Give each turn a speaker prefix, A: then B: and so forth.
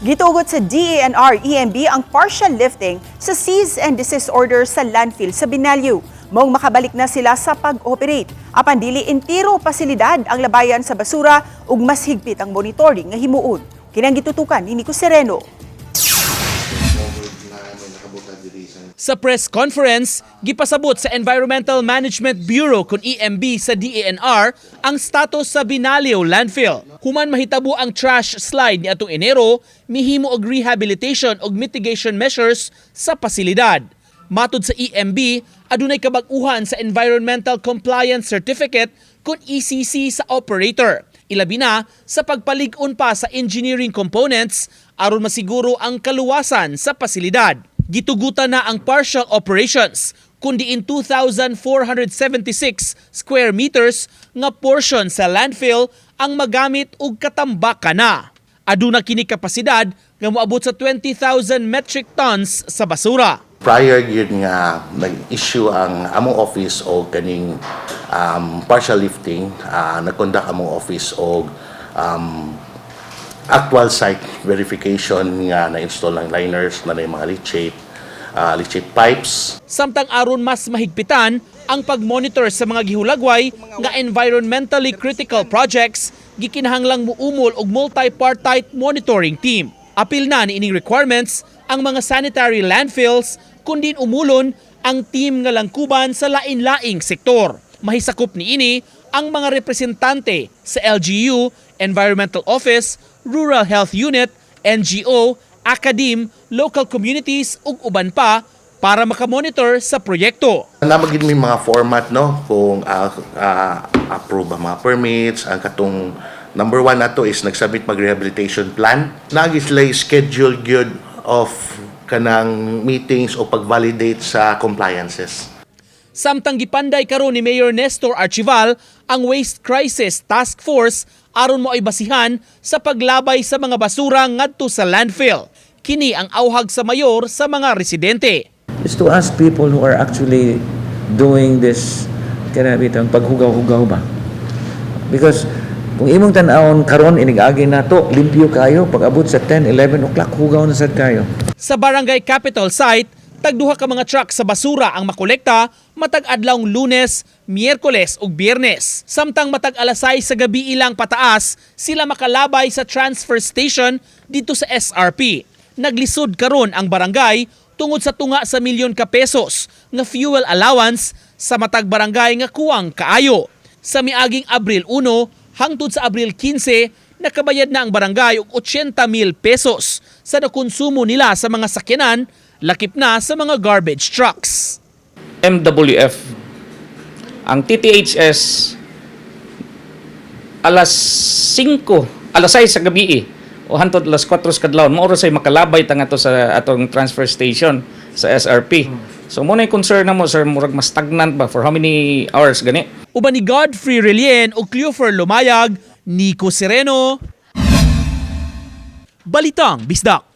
A: Gitugot sa DENR EMB ang partial lifting sa cease and desist order sa landfill sa Binaliw. Maong makabalik na sila sa pag-operate. Apan dili entero pasilidad ang labayan sa basura ug mas higpit ang monitoring nga himuon. Kini ang gitutukan ni Nico Sereno.
B: Sa press conference, gipasabot sa Environmental Management Bureau kon EMB sa DENR ang status sa Binaliw landfill. Human mahitabo ang trash slide ni atong Enero, mihimo og rehabilitation ug mitigation measures sa pasilidad. Matod sa EMB, adunay kabag-uhan sa Environmental Compliance Certificate kon ECC sa operator. Ilabi na sa pagpalig-on pa sa engineering components aron masiguro ang kaluwasan sa pasilidad. Gitugutan na ang partial operations kundi in 2,476 square meters nga portion sa landfill ang magamit og katambakan na. Aduna kini kapasidad nga moabot sa 20,000 metric tons sa basura.
C: Prior yun nga nag-issue ang among office og kaning partial lifting, nag-conduct among office og actual site verification nga na-install ng liners na yung mga leachate pipes.
B: Samtang aron mas mahigpitan ang pag-monitor sa mga gihulagway nga environmentally critical projects, gikinahanglang muumol og multi-partite monitoring team. Apil na niining requirements ang mga sanitary landfills kundi umulon ang team nga langkuban sa lain-laing sektor. Mahisakop niini ang mga representante sa LGU, Environmental Office, Rural Health Unit, NGO, academe, local communities ug uban pa para makamonitor sa proyekto.
C: Naa man gyud may mga format, no, kung approve ang mga permits. Ang katong number one nato is nagsubmit mag rehabilitation plan. Naa sila schedule gyud of kanang meetings o pag-validate sa compliances.
B: Samtang gipanday karon ni Mayor Nestor Archival ang Waste Crisis Task Force aron mo ay basihan sa paglabay sa mga basura ngadto sa landfill. Kini ang auhag sa mayor sa mga residente.
D: Is to ask people who are actually doing this kana bitang paghugaw-hugaw ba, because kung imong tan-awon karon, inig-agi nato, limpyo kayo. Pag abot sa 10, 11 o'clock, hugaw na sad kayo.
B: Sa Barangay Capitol site, tagduha ka mga truck sa basura ang makolekta matag adlawng Lunes, Miyerkules ug Biyernes. Samtang matag alas 6 sa gabi ilang pataas, sila makalabay sa transfer station dito sa SRP. Naglisod karon ang barangay tungod sa tunga sa milyon ka pesos nga fuel allowance sa matag barangay nga kuwang kaayo. Sa miaging Abril 1 hangtod sa Abril 15, nakabayad na ang barangay og 80 mil pesos sa nakonsumo nila sa mga sakyanan, lakip na sa mga garbage trucks.
E: MWF. Ang TTHS alas 5, alas 6 sa gabi eh, o hantod alas 4 sa kadlawon, mao say makalabay ta ngadto sa atong transfer station sa SRP. So mao na concern namo, sir, murag mas stagnant ba for how many hours gani?
B: Uban ni Godfrey Relien o Cleofer Lumayag, Nico Sereno, Balitang Bisdak.